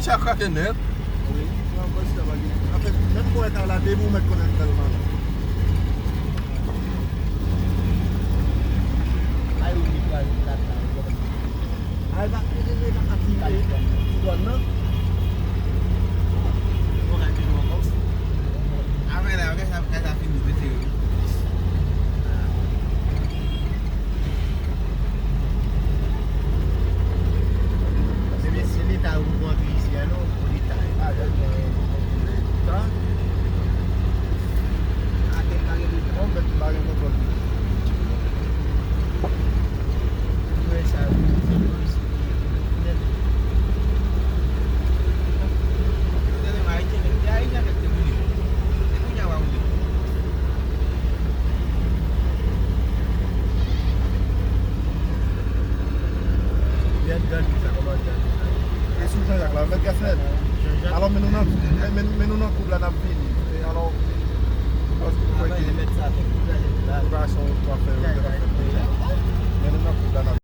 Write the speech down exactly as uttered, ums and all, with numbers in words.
Sa krache nèt. Wi, nan pòs sa pa gen. Anfèt, menm ponyèt la, depi ou mèt konnen l fè l malad. Ay, ou li pral la, la, la. Ay, pa, li, li, li, pa aktive. Ti dwàn nan. Ou ka di nou ankò. Avè la, avè sa, avè sa fini, mesye. Ebyen, si leta ou pou antre isi a, non, pou leta. Ah, leta. Atè pa gen leta. Bon, mèt pa gen kontwòl. Mwen sa, se polis ki nèt. Yo te leve Ayisyen, men se Ayisyen avèk te boule. Se kounye a w a boule. Gad, gad, sa kòman gad. E sou Jean-Jacques la, mèt gaz nèt. Alò, men nou nan, men, men, men nou nan koub la, n ap vini. E alò, paske nou kwè ke operasyon w ap fè yo, yo t ap fè.